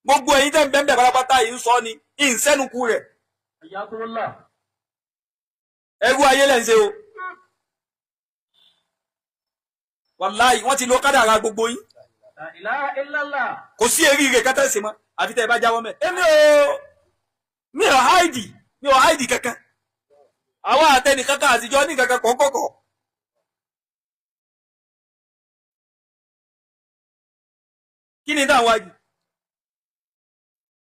Gbogbo ẹ̀yin tẹ́ ń bẹ́ẹ̀ bẹ́ẹ̀ pátápátá yìí ń sọ ni ìǹsẹ́nukú rẹ̀. Hayyakumullah. Ẹrú ayé lẹ́ ń ṣe o. Wàláyì, wọ́n ti lo kádàrá gbogbo yín. La ilaha illallah. Kò sí eré rẹ̀ kátà ṣe mọ́ àfi tẹ́ ẹ bá jáwọ́ mẹ́. Èmi ò mi ò háìdì, mi ò háìdì kankan. Àwa àtẹnì kankan àtijọ́ ní kankan kọ̀ọ̀kọ̀kọ̀. Kí ni dáhùn wájú?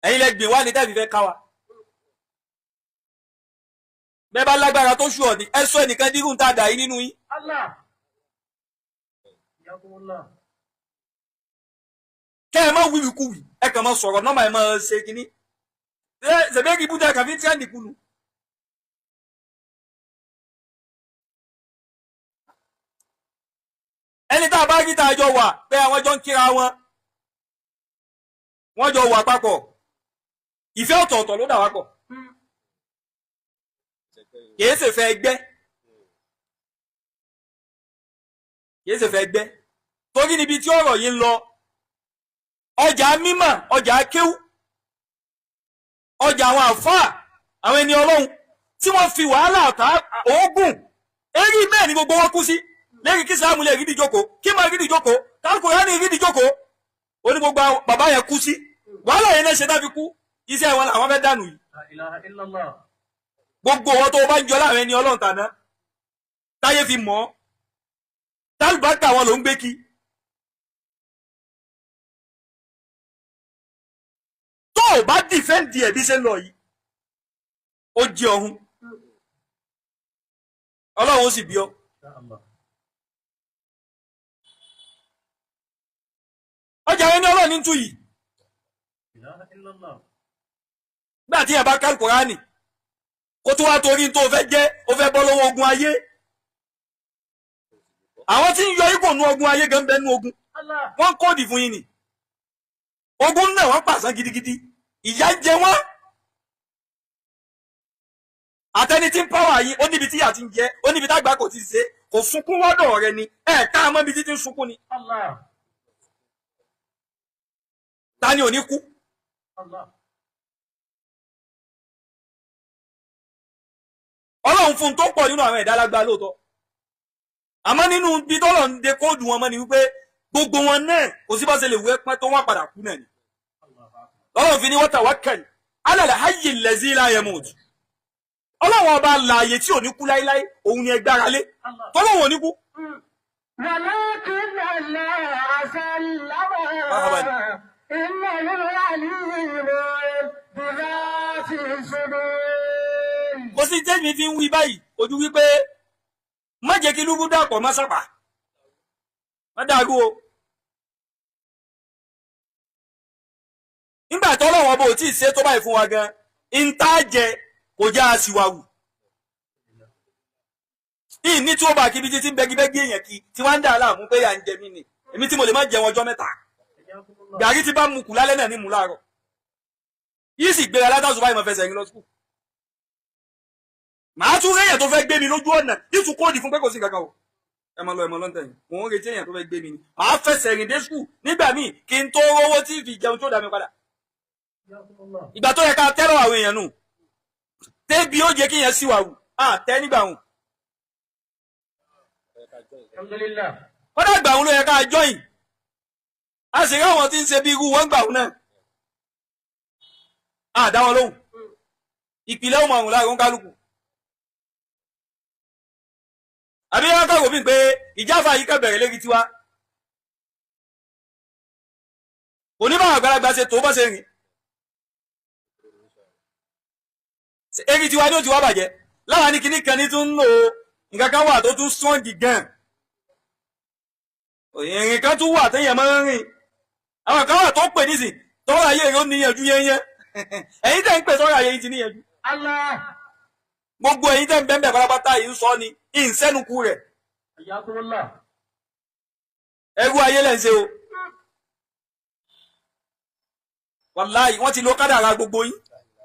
Ẹ̀yin lẹ gbìn wá ní tẹ́ẹ̀fì fẹ́ ká wa. Bẹ́ẹ̀ bá lágbára tó ṣù ọ̀ ní ẹ sọ ẹnìkan dírú tá a dà yín nínú yín. Allah. Hayyakumullah. Kẹ́ ẹ má wíwìkúwì, ẹ kàn má sọ̀rọ̀ nọ́mà, ẹ má ṣe kínní. Ṣé ṣèbéèrè ibùdó ẹ kàn fi ń tíra nìkunu. Ẹni tá a bá rí tá a jọ wà pé àwọn jọ ń kíra wọn, wọ́n jọ wà papọ̀, ìfẹ́ ọ̀tọ̀ọ̀tọ̀ ló dà wá pọ̀, kìí ṣe fẹ́ ẹgbẹ́, kìí ṣe fẹ́ ẹgbẹ́. Torí níbi tí ọ̀rọ̀ yìí ń lọ, ọjà mímọ̀, ọjà kéwú, ọjà àwọn àfáà, àwọn ẹni Ọlọ́run tí wọ́n fi wàhálà àtà oògùn eré bẹ́ẹ̀ ni gbogbo wọn kú sí lẹ́yìn kí sáàmù lè rídìí jókòó, kí máa rídìí jókòó, kálukú ní rídìí jókòó. Ó ní gbogbo àwọn bàbá yẹn kú sí wàhálà yẹn náà ṣe tá fi kú, iṣẹ́ wọn làwọn fẹ́ dànù yìí. La ilaha illallah. Gbogbo wọn tó o bá ń jọ láàrin ẹni Ọlọ́run tàná táyé fi mọ̀ ọ́, tálùbákà wọn ló ń gbé kí. Tó o bá dìfẹ́ǹdì ẹ̀ bí ṣe ń lọ yìí, ó jẹ ọ̀hún, Ọlọ́run ó sì bí ọ. Insha Allah. Ọjà ẹni Ọlọ́run ní tú yìí. Ilaha illallah. Gbà tí ẹ bá ká Kùránì kó tó wá torí tó fẹ́ jẹ́ ó fẹ́ bọ́ lọ́wọ́ ogun ayé. Àwọn tí ń yọ ipò nu ogun ayé gan bẹ́ẹ̀ nu ogun. Allah. Wọ́n kóòdì fún yín ni ogun náà wọ́n pàṣán gidigidi, ìyà ń jẹ wọ́n. Àtẹni tí ń pàwọ́ yín, ó níbi tí ìyà ti ń jẹ, ó níbi tágbà kò ti ṣe, kò sunkún wọ́dọ̀ rẹ ni ẹ̀ ká mọ́ ibi títí ń sunkún ni. Allah. Ta ni ò ní kú? Allah. Ọlọ́run fún un tó pọ̀ nínú àwọn ẹ̀dá alágbá lóòótọ́, àmọ́ nínú ibi tọ́lọ̀ ń de kóòdù wọn mọ́ ni wípé gbogbo wọn náà kò sí bá ṣe lè wú ẹpẹ́ tó wọ́n padà kú náà ni. Ọlọ́run fi ní wa tawakkal ala al-hayyi allazi la yamut. Ọlọ́run ọba lààyè tí ò ní kú láéláé, òun ni ẹ gbára lé, tọ́lọ́run ò ní kú. ولكن الله سلم مرحبا. إنه عليم بذات الصدور. Kò sí tẹ́mi fi ń wí báyìí ojú wípé má jẹ́ kí lúbú dàpọ̀ má sàpà má dàrú o. Nígbà tó lọ́wọ́ bò tí ì ṣe tó báyìí fún wa gan, ń tá jẹ kò já a sì wà wù. Ìní tí ó bá kíbi títí ń bẹ́gibẹ́gí èèyàn kí tí wọ́n ń dà láàmú pé à ń jẹ mí ni, èmi tí mo lè má jẹun ọjọ́ mẹ́ta. Gàrí tí bá mu kù lálẹ́ náà ní mu láàárọ̀. Yìí sì gbéra látàzù báyìí mo fẹsẹ̀ rìn lọ sùkúù. Màá tún réyàn tó fẹ́ gbé mi lójú ọ̀nà, yìí tún kóòdì fún pé kò sí kankan o. Ẹ máa lọ, ẹ máa lọ ń tẹ̀yìn. Mò ń retí èèyàn tó fẹ́ gbé mi ni. Màá fẹsẹ̀ rìn dé sùkúù nígbà míì kí n tó rówó tí ì fi jẹun tó dà mí padà. Ìgbà tó yẹ ká tẹ́rọ àwọn èèyàn nù. Tébi ó jẹ́ kí yẹn síwà wù. À tẹ́ nígbà hùn. Alhamdulillah. Kọ́dà gbà hùn ló yẹ ká jọ́yìn. A sì rí àwọn tí ń ṣe bí irú wọn gbà hùn náà. À dá wọn lóhùn. Ìpìlẹ̀ òun àrùn láàrún kálukú. Àbí wọn kọ̀ wò mí pé ìjáfà yìí kàn bẹ̀rẹ̀ lérí tiwa. Onímọ̀ àgbàlagbà ṣe tó bá ṣe rìn. Eri tiwa ni ó ti wá bàjẹ́. Láwa ní kinní kan ní tún ń lò ó. Nǹkan kan wà tó tún sọ́ǹgì gan. Ìrìn kan tún wà téèyàn máa ń rìn. Àwọn kan wà tó pè nísìn tọ́rọ̀ ayé rẹ̀ ó níyànjú yẹ́nyẹ́. Ẹ̀yin tẹ́ ń pè sọ́rọ̀ ayé yìí ti níyànjú. Allah. Gbogbo ẹ̀yin tẹ́ ń bẹ́ẹ̀ bẹ́ẹ̀ pátápátá yìí ń sọ ni ìǹsẹ́nukú rẹ̀. Hayyakumullah. Ẹrú ayé lẹ́ ń ṣe o. Wàláyì, wọ́n ti lo kádàrá gbogbo yín.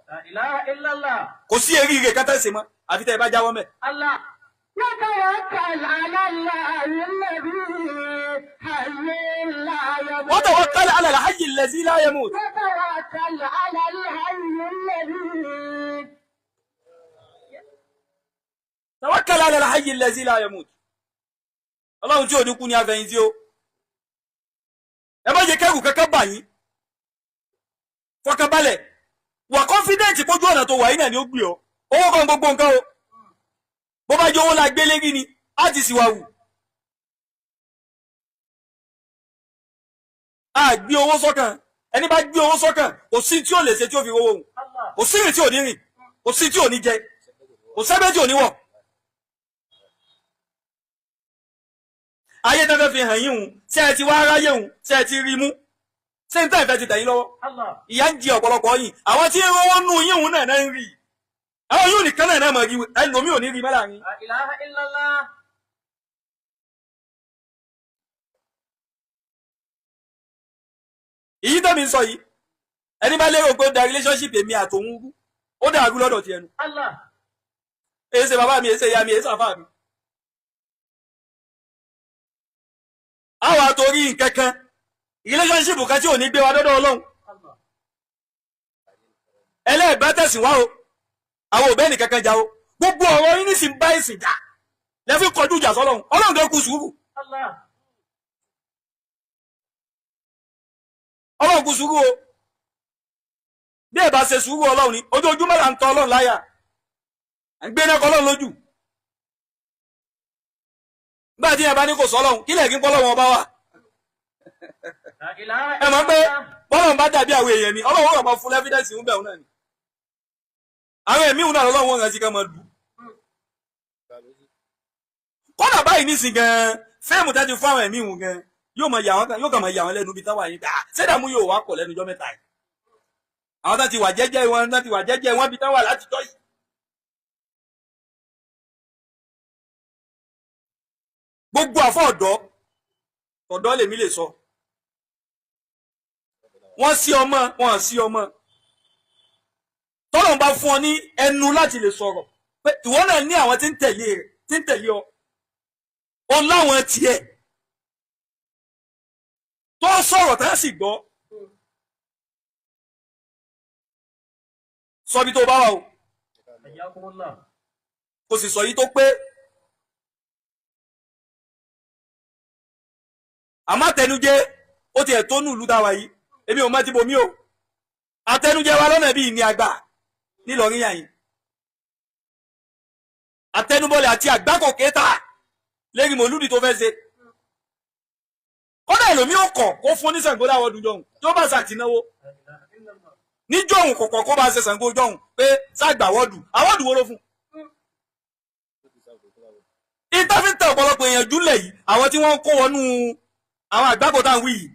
La ilaha illallah. Kò sí eré rẹ̀ kátà ṣe mọ́ àfi tẹ́ ẹ bá jáwọ́ mẹ́. Allah. وتوكل على الله الذي حي لا يموت. Wa tawakkal ala al-hayyi allazi la yamut. وتوكل يتوكل على الحي الذي Tawakkal ala al-hayy allazi la yamut. Ọlọ́run tí ò ní kú ní afẹ́yìntì o. Ẹ má jẹ́ kẹ́rù kankan bà yín. Fọkànbalẹ̀. Wà confident pójú ọ̀nà tó wà yín náà ni ó gbé ọ. Owó kan gbogbo nǹkan o. Bó bá jẹ́ owó la gbélé rí ni, á ti sì wà wù. A gbé owó sọ́kàn. Ẹni bá gbé owó sọ́kàn, kò sí tí ò lè ṣe tí ó fi rówó òun. Allah. Kò sí ìrìn tí ò ní rìn. Kò sí tí ò ní jẹ. Kò sẹ́gbẹ́ tí ò ní wọ̀. Ayé tẹ́fẹ́ fi hàn yín hùn, ṣé ẹ ti wá aráyé hùn, ṣé ẹ ti rí mú, ṣé n tẹ́ ìfẹ́ ti tẹ̀yìn lọ́wọ́. Allah. Ìyá ń jẹ ọ̀pọ̀lọpọ̀ yín, àwọn tí ń rówó nù yín hùn náà náà ń rí. Àwọn yóò nìkan náà náà mọ̀ rí, ẹlòmíì ò ní rí mọ́lá yín. La ilaha illallah. Èyí tẹ́mi ń sọ yìí, ẹni bá lérò pé ó da relationship èmi àtòun rú, ó dàrú lọ́dọ̀ ti ẹnu. Allah. Èyí ṣe bàbá mi, èyí ṣe ìyá mi, èyí ṣàfà mi. Àwọn àtòrí nǹkan kan, relationship kan tí ò ní gbé wa dọ́dọ̀ Ọlọ́run. Allah. Ẹlẹ́ẹ̀bá tẹ̀sìn wá o, àwọn òbẹ́ nìkan kan jà o, gbogbo ọ̀rọ̀ yín ní sì ń bá ìsìn jà lẹ́fí kọjú ìjà sọ́lọ́run. Ọlọ́run tó kú sùúrù. Allah. Ọlọ́run kú sùúrù o. Bí ẹ bá ṣe sùúrù Ọlọ́run ni, ojoojúmọ́ là ń tọ Ọlọ́run láyà, à ń gbé náà kọ Ọlọ́run lójú. Nígbà tí ẹ bá ní kò sọ Ọlọ́run, kí lẹ̀ kí pọ́lọ́run ọba wà? La ilaha Ẹ mọ̀ pé illallah. bọ́lọ́run bá dàbí àwọn èèyàn ni, Ọlọ́run ó máa fún lẹ́fídẹ́ǹsì ń bẹ̀ òun náà ni. Àwọn ẹ̀mí òun náà lọ́lọ́run wọn rántí ká máa lù. Kọ́nà báyìí nísìn gan-an, fíìmù tẹ́ ti fún àwọn ẹ̀mí òun gan-an, yóò máa yà wọ́n kan, yóò kàn máa yà wọ́n lẹ́nu bí táwa yìí. Ah, sẹ́dàmú yóò wá pọ̀ lẹ́nu ọjọ́ mẹ́ta yìí. Àwọn tá ti wà jẹ́jẹ́ wọn, tá ti wà jẹ́jẹ́ wọn bí táwa láti jọ́ yìí. Gbogbo àfọ́ ọ̀dọ́, ọ̀dọ́ lèmi lè sọ. Wọ́n sí ọmọ, wọ́n sí ọmọ. Tọ́lọ́run bá fún ọ ní ẹnu láti lè sọ̀rọ̀ pé ìwọ náà ní àwọn tí ń tẹ̀lé rẹ̀, tí ń tẹ̀lé ọ. O láwọn tiẹ̀ tó sọ̀rọ̀ tá a sì gbọ́. Sọ ibi tó bá wà o, Hayyakumullah. kò sì sọ yìí tó pé. Àmọ́ àtẹnujẹ ó tiẹ̀ tó nù ìlú táwa yìí, èmi ò má ti bomi o. Àtẹnujẹ wa lọ́nà bíi ní àgbà nílọrin yà yín. Àtẹnubọlẹ̀ àti àgbákò kéta lérí mòlúdi tó fẹ́ ṣe. Kódà ẹlòmíì ò kọ̀ kó fún ní Ṣàngó láwọn ọdún jọ̀hún tó bá ṣàtìnáwó. La ilaha illallah. Níjọ̀hún kọ̀kọ̀ kó bá ṣe Ṣàngó jọ̀hún pé ṣàgbà wọ́ọ̀dù, àwọ́dù wo ló fún? Ìtàfíntà ọ̀pọ̀lọpọ̀ èèyàn júlẹ̀ yìí, àwọn tí wọ́n ń kó wọnú àwọn àgbákò tá à ń wí yìí,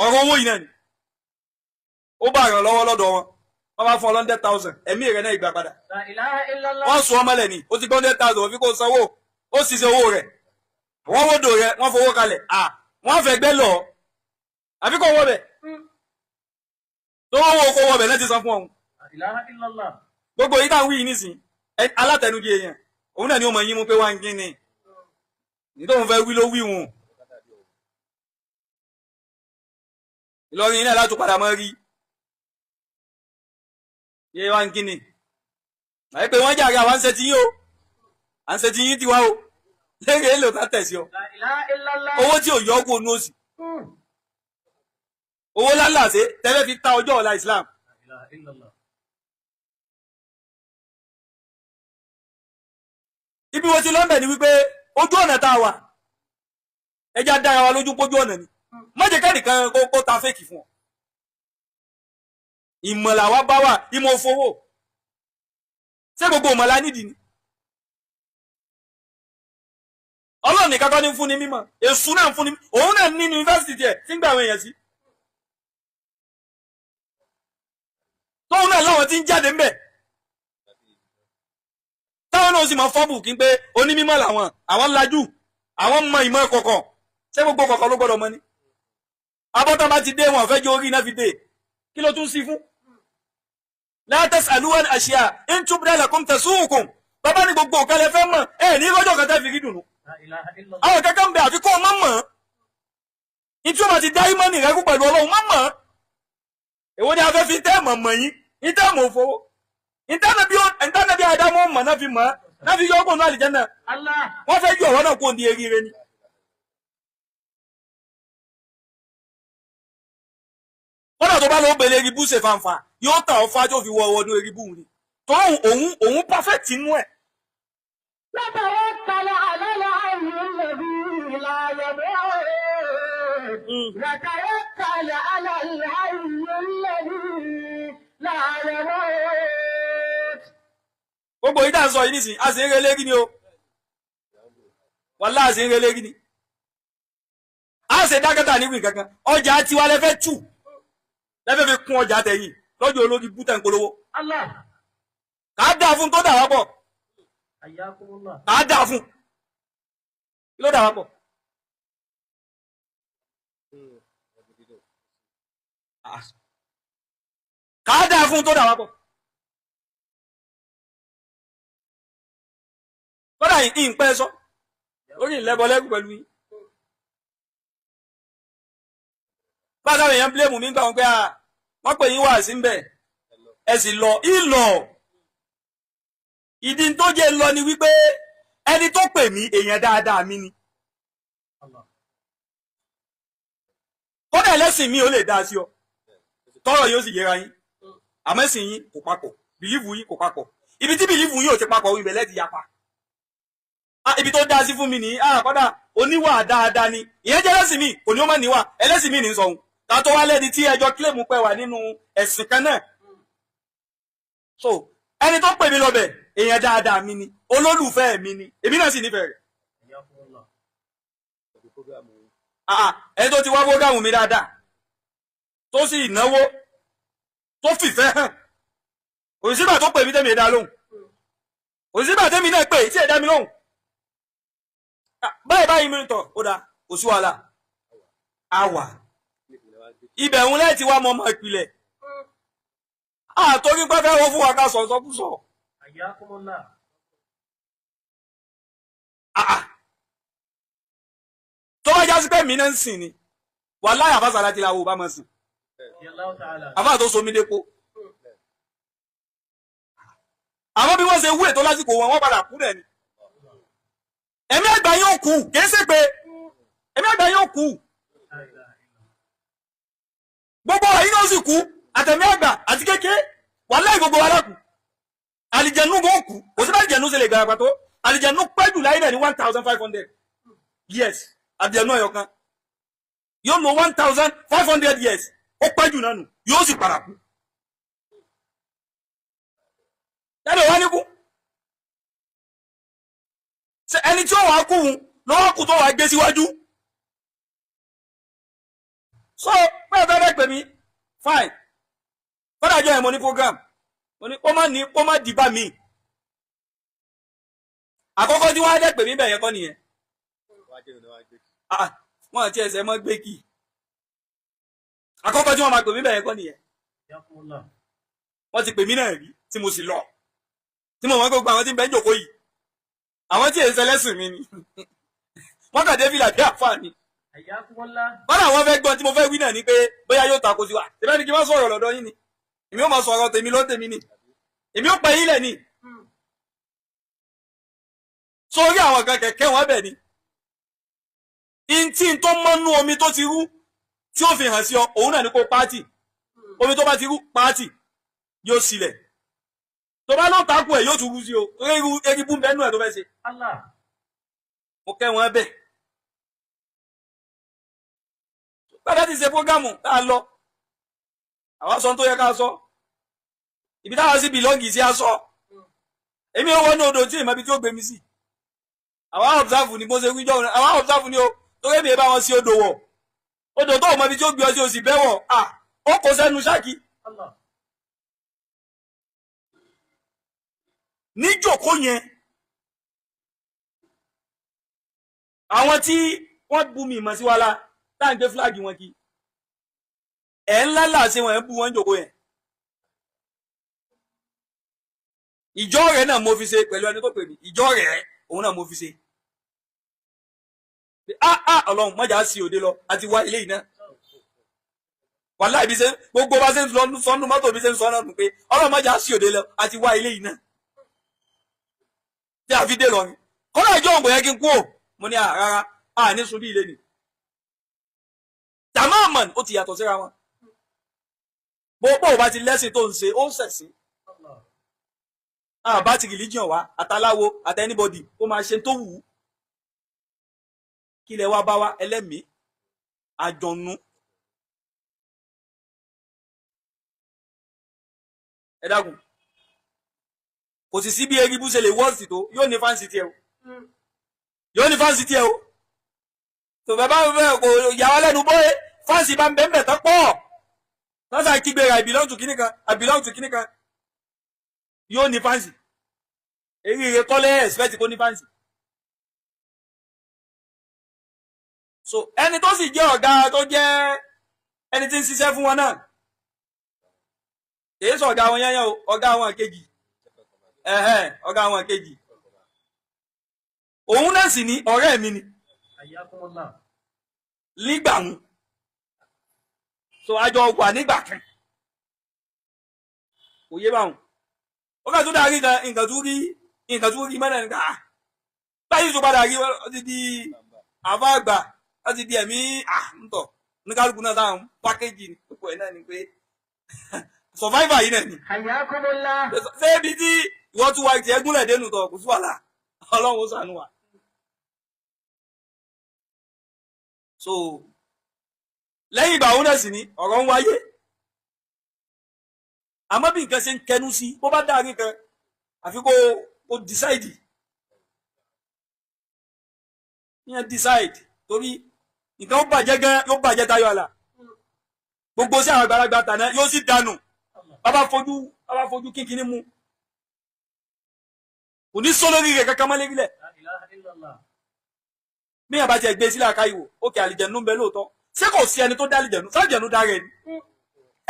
ọ̀rọ̀ owó yìí náà ni. Ó bá ràn lọ́wọ́ lọ́dọ̀ wọn, wọ́n bá fún ọ 100,000, ẹ̀mí rẹ̀ náà ìgbà padà. La ilaha illallah. Wọ́n sọ ọmọlẹ̀ ni, ó ti gbọ́ 100,000, òfin kò sanwó, ó sì ṣe owó rẹ̀. Wọ́n wódò rẹ̀, wọ́n fowó kalẹ̀, à wọ́n fẹ́ gbẹ́ lọ, àfi kò wọ́ bẹ̀. Tó wọ́n kó wọ́ bẹ̀ láti san fún ọ̀hún. La ilaha illallah. Gbogbo yìí tá à ń wí yìí nísìn, alátẹnujẹ èèyàn, òun náà ni ó mọ yín mú pé wá ń gín ni. Ní tóun fẹ́ wí ló wí hùn. Ìlọrin náà látún padà mọ́ rí. Yé wá ń gín ni. Àyè pé wọ́n jàre àwọn àǹṣe ti yín o. Àǹṣe ti yín tiwa o. Lérè èlò tá tẹ̀sí ọ. La ilaha illallah. Owó tí ò yọ ọ́ kó nú òsì. Owó lálàsé tẹ́lẹ̀ fi ta ọjọ́ ọ̀la Islam. La ilaha illallah. Ibi wo ti lọ́nbẹ̀ ni wípé ojú ọ̀nà tá a wà, ẹja dára wa lójú pójú ọ̀nà ni. Má jẹ́ kẹ́nìkan kó ta fẹ́ẹ̀kì fún ọ. Ìmọ̀ làwa bá wà, ìmọ̀ òfowó. Ṣé gbogbo ìmọ̀ la nídìí ni? Ọlọ́run nìkan kọ́ ní fún ni mímọ̀, èṣù náà ń fún ni, òun náà ní yunifásitì tiẹ̀ tí ń gbà àwọn èèyàn sí. Tóun náà láwọn tí ń jáde ńbẹ̀. Táwọn náà sì máa fọ́bù kí n pé onímọ̀ làwọn, àwọn lajú, àwọn mọ ìmọ̀ kọ̀kọ̀. Ṣé gbogbo kọ̀kọ̀ ló gbọ́dọ̀ mọ̀ ni? Abọ́tán bá ti dé wọn fẹ́ jẹ́ orí iná fi dé. Kí ló tún sí fún? La tas'alu an ashya in tubda lakum tasu'ukum. Bàbá ní gbogbo nǹkan lẹ fẹ́ mọ̀, ẹ ní lọ́jọ́ kan tẹ́ fi rí dùnú. La ilaha illallah. Àwọn kankan ń bẹ àfi kó o má mọ̀. Ìtú ọba ti dá ìmọ̀nì rẹ kú pẹ̀lú Ọlọ́run má mọ̀. Èwo ni a fẹ́ fi tẹ́ mọ̀ yín ní tẹ́ mọ̀ fowó ìtànàbí àdámọ́ mọ̀ náà fi mọ̀ náà fi yọ ọkùnrin náà àlìjánnà. Allah. Wọ́n fẹ́ yọ ọ̀rọ̀ náà kó di eré ni. Kódà tó bá lọ bẹ̀rẹ̀ eribú ṣe fanfa yóò tà ọ́ fájọ́ fi wọ ọdún eribú ni tó òun perfect inú ẹ̀. وتوكل على الحي الذي لا يموت وتوكل على الحي الذي لا يموت. Gbogbo yìí tá à ń sọ yìí nísìnyí a sì ń relé rí ni o, wàhálà a sì ń relé rí ni, a sì dákẹ́tà níwì kankan. Ọjà tiwa lẹ́fẹ́ tù lẹ́fẹ́ fi kún ọjà tẹ̀yìn lọ́jọ́ olórí bútẹ̀ ń polówó. Allah. Kà á dáa fún tó dà wá pọ̀. Hayyakumullah. Kà á dáa fún kí ló dà wá pọ̀. Kà á dáa fún tó dà wá pọ̀. Kódà yìí ń pẹ́ sọ lórí ìlẹ́bọlẹ́rù pẹ̀lú yín. Báwo èèyàn bílẹ̀mù mi gbà wọn pé wọ́n pè yín wá sí ń bẹ̀ ẹ sì lọ ìlọ. Ìdí tó jẹ́ lọ ni wípé ẹni tó pè mí èèyàn dáadáa mi ni. Allah. Kódà ẹlẹ́sìn mi ò lè dá sí ọ tọrọ yóò sì yẹra yín, àmọ́ ẹ̀sìn yín kò papọ̀, bìlífù yín kò papọ̀. Ibi tí bìlífù yín ò ti papọ̀ ibẹ̀ lẹ́ẹ̀tì yapa. Ibi tó dá sí fún mi nìyí. Kódà oníwà dáadáa ni ìyẹn jẹ́ ẹlẹ́sìn mi kò ní ó má níwà ẹlẹ́sìn mi ní sọ̀hún ká tó wá lẹ́ni tí ẹjọ́ kílèmù pẹ́ wà nínú ẹ̀sìn kan náà. So ẹni tó pè mí lọ́bẹ̀ èèyàn dáadáa mi ni, olólùfẹ́ mi ni, èmi náà sì nífẹ̀ẹ́ rẹ̀. Hayyakumullah. Ẹni tó ti wá fógámù mi dáadáa tó sì náwó tó fìfẹ́ hàn, òsínbà tó pè mí tẹ́mi ẹ̀dá lóhùn, òsínbà tẹ́mi náà pè tí ẹ̀dá mi lóhùn. Báyìí báyìí mi tọ̀ ó dáa, kò sí wàhálà. Àwà ibẹ̀ ń lẹ́ẹ̀tì wá mọ́ ọmọ ìpìlẹ̀ àtòrí pẹ́fẹ́ wọ́n fún wa ká sọ̀ sọ́kúsọ. Hayyakumullah. Tó bá jásí pé mi náà ń sìn ni wàláhì àfàsà láti la wo bá máa sìn. Yallahu ta'ala. Àfà tó somi dépo àmọ́ bí wọ́n ṣe wú ètò lásìkò wọn, wọ́n padà kú rẹ̀ ni. Ẹ̀mí àgbà yóò kú, kìí ṣe pé ẹ̀mí àgbà yóò kú. La ilaha illallah. Gbogbo àyín náà sì kú, àtẹ̀mí àgbà àti kékeré, wàláhì gbogbo wa lákù. Àlìjẹ̀nú bó kú, kò sí bá àlìjẹ̀nú ṣe lè gbàgbà pàtó. Àlìjẹ̀nú pẹ́ jù láyé náà ní 1500 years. Àlìjẹ̀nú ẹ̀yọ̀ kan yóò lo 1500 years, ó pẹ́ jù náà nù, yóò sì padà kú. Jáde wá ní kú. Ṣé ẹni tí ó wàá kú wù lọ́wọ́ kú tó wàá gbé síwájú? So bẹ́ẹ̀ bẹ́ẹ̀ bẹ́ẹ̀ pè mí fine. Kọ́dà jọ ẹ̀ mo ní program, mo ní kó má ní kó má dìbà mí. Àkọ́kọ́ tí wọ́n á dẹ́ pè mí bẹ̀ yẹn kọ́ nìyẹn. Wọ́n àti ẹsẹ̀ mọ́ gbé kì. Àkọ́kọ́ tí wọ́n máa pè mí bẹ̀ yẹn kọ́ nìyẹn. Hayyakumullah. Wọ́n ti pè mí náà rí tí mo sì lọ, tí mo mọ̀ gbogbo àwọn tí ń bẹ ń jòkó yìí, àwọn tí èyí ṣẹlẹ́sìn mi ni wọ́n kàn dé fìlà bí àfáà ni. Hayyakumullah. Kọ́dà wọ́n fẹ́ gbọ́n tí mo fẹ́ wí náà ni pé bóyá yóò tako sí wa. Tèmi ni kí n má sọ̀rọ̀ lọ́dọ̀ yín ni, èmi ó máa sọ̀rọ̀ tèmi ló tèmi ni, èmi ó pẹ́ yín lẹ̀ ni. Sórí àwọn kan kẹ̀kẹ́ wọn bẹ̀ ni ntí tó mọ́nú omi tó ti rú tí ó fi hàn sí ọ, òun náà ni kó pátì omi tó bá ti rú pátì yóò sílẹ̀, tó bá ló takú ẹ̀ yóò tún rú sí o, torí eribu ń bẹ́ẹ̀ nú ẹ̀ tó fẹ́ ṣe. Allah. Mo kẹ́ wọn bẹ́ẹ̀. Bàbá ti ṣe prógámù tá a lọ, àwa sọ tó yẹ ká sọ, ibi táwa sì bìlọ́ǹgì sí a sọ. Èmi ò wọnú odò tí ìmọ̀ ibi tí ó gbé mi sí. Àwa observe ni bó ṣe wíjọ́, àwa observe ni o, torí èmi bá wọn sí odò wọ̀. Odò tó mọ ibi tí ó gbé ọ sí o sì bẹ́ wọ̀, à ó kó sẹ́nu ṣáàkì. Allah. Níjòkó yẹn, àwọn tí wọ́n bu mi ìmọ̀ sí wa la tá à ń gbé fúláàgì wọn kí ẹ̀ ńlá làṣẹ wọn ẹ̀ ń bu wọn jòkó yẹn. Ìjọ rẹ̀ náà mo fi ṣe pẹ̀lú ẹni tó pè mí, ìjọ rẹ̀ òun náà mo fi ṣe. Ọlọ́run mọ̀jà sí òde lọ àti wá ilé yìí náà. Wàláhì bí ṣe gbogbo bá ṣe ń sọnù mọ́tò bí ṣe ń sọ náà nù pé ọlọ́mọdé á sì òde lọ àti wá ilé yìí náà tí a fi dé lọ ni. Kọ́lá ìjọ òǹkò yẹ kí n kú ò mo ní rárá a ní sun bí ilé ni. Tamaman ó ti yàtọ̀ síra wọn. Bó bó bá ti lẹ́sìn tó ń ṣe ó ń ṣẹ̀sìn. Àbá ti religion wa àtàláwo àtẹ anybody ó máa ṣe tó wù ú. Kí lẹ wá bá wa ẹlẹ́mìí àjọ̀nú. Ẹ dákun, kò sì sí bí eribu ṣe lè wọ́ọ̀sì tó yóò ní fáǹsì tiẹ̀ o, yóò ní fáǹsì tiẹ̀ o. Tó bẹ́ẹ̀ bá bẹ́ẹ̀ kò yà wá lẹ́nu bóyá fáǹsì bá ń bẹ́ẹ̀ bẹ́ẹ̀ tán pọ̀ lọ́sà kígbe rẹ̀ I belong to kíní kan, I belong to kíní kan, yóò ní fáǹsì. Eré kọ́lé expect kó ní fáǹsì. So ẹni tó sì jẹ́ ọ̀gá tó jẹ́ ẹni tí ń ṣiṣẹ́ fún wọn náà kìí sọ ọ̀gá wọn yẹ́yẹ́ o, ọ̀gá wọn kejì, ọ̀gá wọn kejì, òun náà sì ní ọ̀rẹ́ mi ni nígbà wọn. So àjọ wà nígbà kan, kò yé báwọn. Ó kà tó dáa rí nǹkan tó rí nǹkan tó rí mọ́nà nígbà báyìí tó padà rí ó ti di àfa àgbà, ó ti di ẹ̀mí ńtọ̀ ní kálukú náà táwọn pákéjì ní gbogbo ẹ̀ náà ni pé survivor yìí náà ni. Ṣé ibi tí ìwọ́n tún wá tiẹ̀ gúnlẹ̀ dénú tọ̀ kò sí wàhálà, Ọlọ́run ó ṣàánú wa. So lẹ́yìn ìgbà òun náà sì ni ọ̀rọ̀ ń wáyé, àmọ́ bí nǹkan ṣe ń kẹnu sí bó bá dáa nǹkan àfi kó o decide, ìyẹn decide torí nǹkan ó bàjẹ́ gan, yóò bàjẹ́ tayọ àlà, gbogbo sí àwọn àgbàlagbà tàná yóò sì dànù. Bàbá fojú kínkínní mu kò ní sọ lórí rẹ̀ kankan mọ́ lérílẹ̀. Bí yàrá bá tiẹ̀ gbé sílẹ̀ àkáyìwò ókè àlìjẹ̀nu ń bẹ lóòótọ́, ṣé kò sí ẹni tó dá àlìjẹ̀nu? Sálìjẹ̀nu dá rẹ̀ ni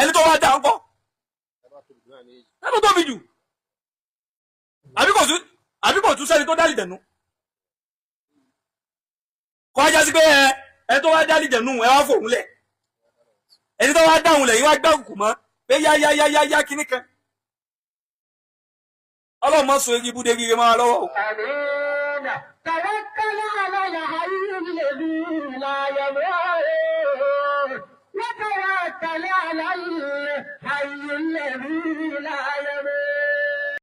ẹni tó wá dá ńkọ́ ẹni tó tóbi jù, àbí kò tún sẹ́ni tó dá àlìjẹ̀nu? Kọ́ ajá sí pé ẹni tó wá dá àlìjẹ̀nu ẹ wá fòun lẹ̀, ẹni tó wá dáhùn lẹ̀ yín wá gbàgùkù mọ́ pé yá yá yá yá yá kíní kan. Ọlọ́run mọ́ sọ eré ibùdó eré máa lọ́wọ́ o. Tawakkal ala al-hayy alladhi la yamut wa tawakkal ala al-hayy alladhi